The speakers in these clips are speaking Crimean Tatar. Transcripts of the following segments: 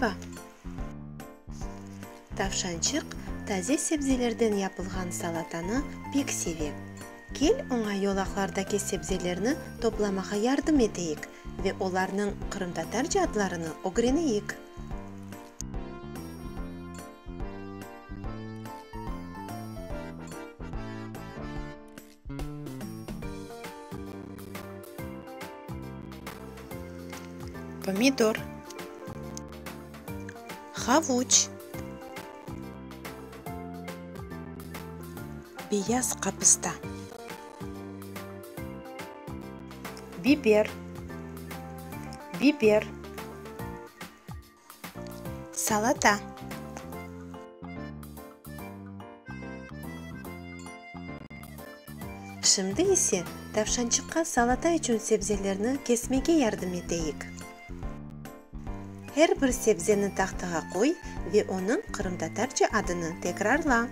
Meraba! Tavşançıq taze sebzelerden yapılğan salatanı pek seve. Kel, oña yolaqlardaki sebzelerni toplamağa yardım eteyik ve olarnıñ qırımtatarca adlarını ögreneyik. Pomidor, havuç, beyaz qapısta, biber, biber. Salata. Şimdi ise tavşançıqqa salata içün sebzelerni kesmege yardım eteyik. Her bir sebzeni tahtağa qoy ve onıñ qırımtatarca adını tekrarla.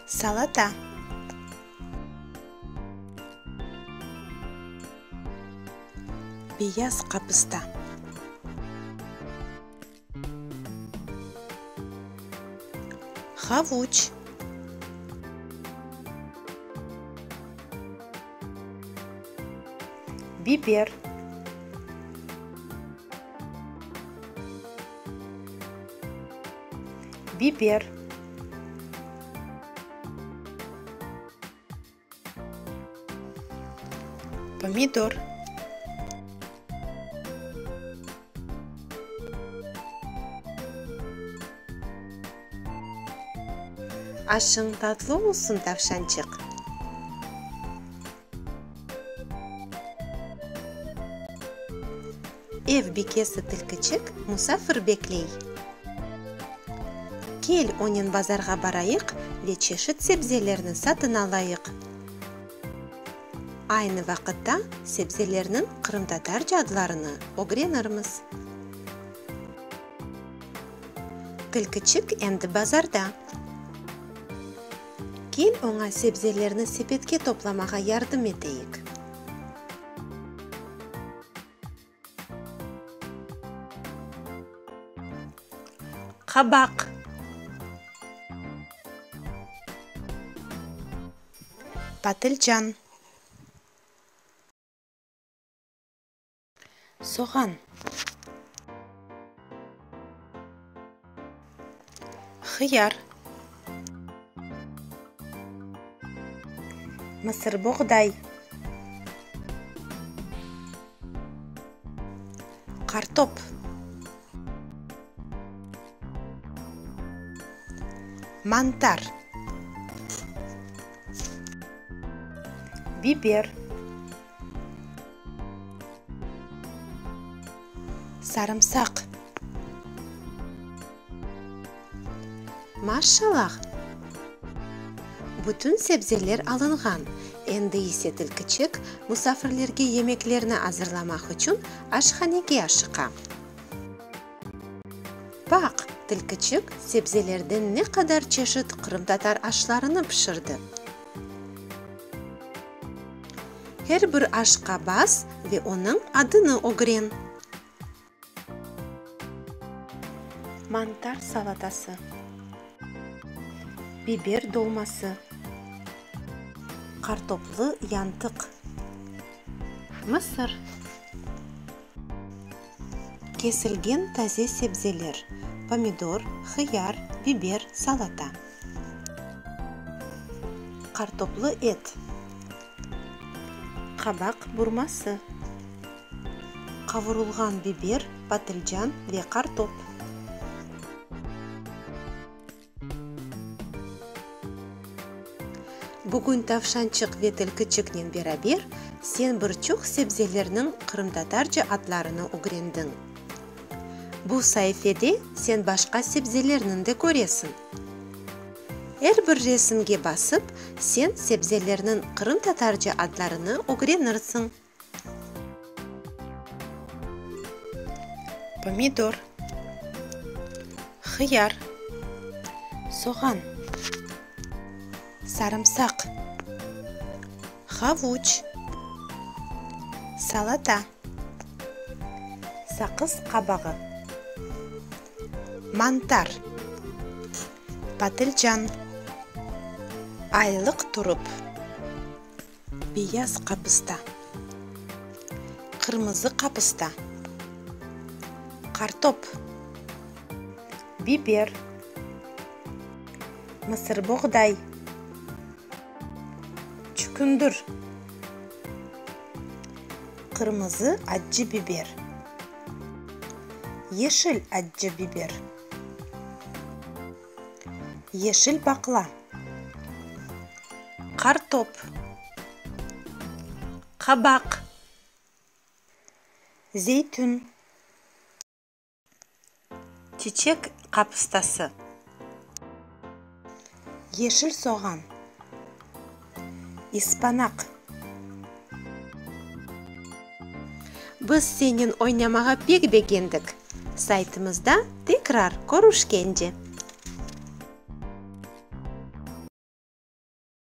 Salata. Beyaz qapısta. Havuç. Biber. Biber. Pomidor. Aşıñ tatlı olsun, tavşançıq! Ev bikesi tilkiçik musafir bekley. Kel, onen bazarğa barayıq ve çeşit sebzelerni satın alayıq. Aynı vaqıtta sebzelerniñ qırımtatarca adlarını ögrenirmiz. Tilkiçik endi bazarda. Kel, oña sebzelerni sepetke toplamağa yardım eteyik. Qabaq. Patilcan. Soğan. Hıyar. Mısırboğday. Qartop. Mantar. Biber. Sarımsaq. Maşşallah! Bütün sebzeler alınğan, endi ise tilkiçik musafirlerge yemeklerni azırlamaq içün aşhanege aşıqa. Baq, tilkiçik sebzelerden ne qadar çeşit qırımtatar aşlarını pişirdi. Her bir aşqa bas ve onıñ adını ögren. Mantar salatası. Biber dolması. Qartoplı yantıq. Mısır. Kesilgen taze sebzeler, pomidor, hıyar, biber, salata. Qartoplı et. Qabaq burması. Qavurılğan biber, patilcan ve qartop. Bugün tavşançıq ve tilkiçiknen beraber sen bir çoq sebzelerniñ qırımtatarca adlarını ögrendiñ. Bu saifede sen başqa sebzelerniñ de köresiñ. Er bir resimge basıp, sen sebzelerniñ qırımtatarca adlarını ögrenirsiñ. Pomidor, hıyar, soğan, sarımsaq, havuç, salata. Salata. Saqız qabağı. Mantar. Patilcan. Aylıq turup. Beyaz qapısta. Qırmızı qapısta. Qartop. Biber. Mısırboğday. Çükündir. Qırmızı accı biber. Yeşil accı biber. Yeşil baqla. Qartop. Qabaq. Zeytün. Çiçek qapıstası. Yeşil soğan. İspanaq. Biz senen oynamağa pek begendik. Saytımızda tekrar körüşkence!